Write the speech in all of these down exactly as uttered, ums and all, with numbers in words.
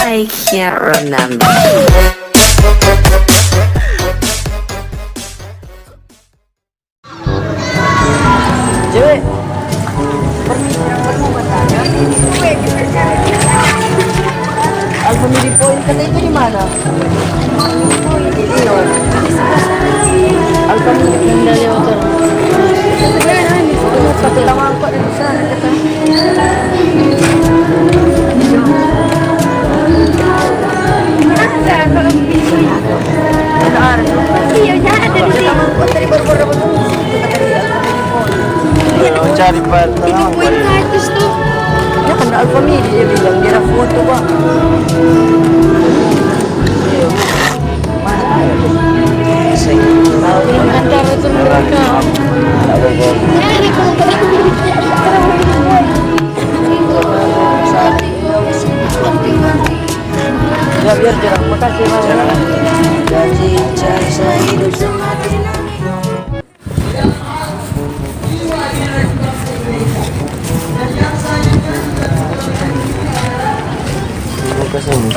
I can't remember. Cewek, permisi, aku mau bertanya. Alfamidi Point kata itu di mana? Iya. Alfamidi Point. Satu tamang kok di sana, kata. Iya, jangan ada di sini. Iya, cari pa tamang. Itu Point Artist tuh. Ya kan Alfamidi dia bilang, dia ada foto, Bang. Iya. Ya, biar jelas. Makasih, Bang. Janji cari saya hidup semati. Buka sini.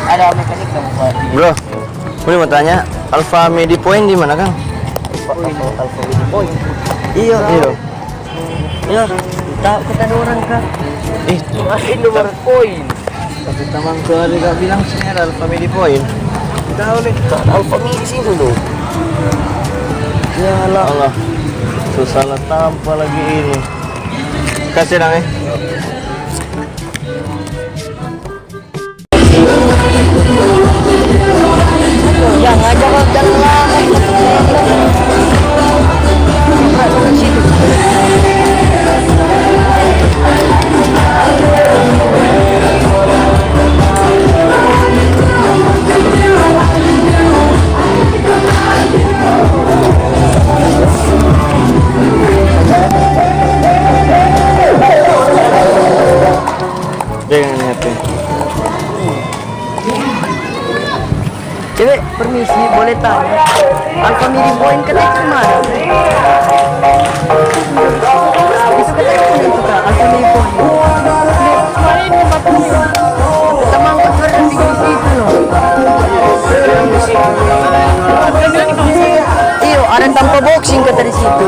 Ada mekanik kamu, Pak? Bro, boleh mau tanya, Alfamidi Point di mana, Kang? Alfamidi Point. Iya. Iya. Ya, tak kita ada orang, Kang. Ih, masih nomor poin. Tapi tamang tu ada gak bilang sini ada Alfamidi Point. Tahu nih, Alfamidi sini dulu. Ya Allah. Allah. Susah lah tampa lagi ini. Kasih dong, eh. Yang ngajak jalan lama. Jangan lihat ya. Cewek, permisi, boleh tanya? Alfamidi Point kata itu di mana? Itu kata itu di itu, Kak, Alfamidi Point. Kemarin tempat ini. Teman kau sudah bikin di situ, loh. Iyo, ada tampa boxing kata di situ.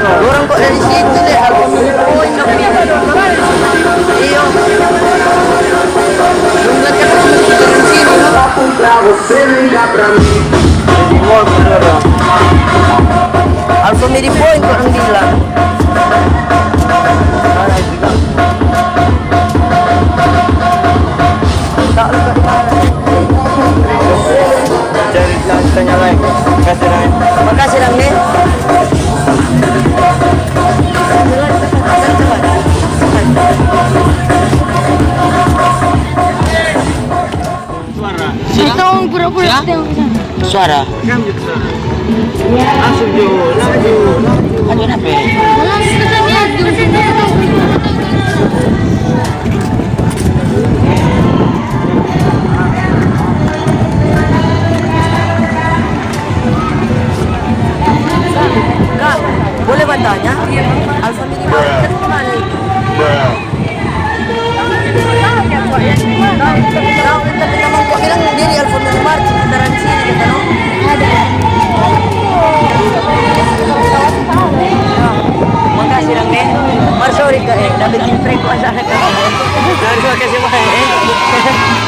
Dorang kok dari situ deh, aku. Iyo. Dong bilang kan orang dari sini, no? Di mall, bener, ya. Alfamidi Point kok orang bilang. Cari tanya lain. Makasih, Rang. Makasih, Rang, nih. Suara. Itu pura-pura. Suara. Langsung jo, langsung jo. Aduh, kenapa? Kak, boleh bertanya? Alfamidi Mart itu di mana itu? Tahu, tapi kamu kok bilang dia di Alfamidi Mart, sekitaran sini, kata no? Ada. Makasih, Rang, eh. Mar, sorry, Kak, eh. Dapat impre kok sana, Kak. Sorry, makasih banyak, eh.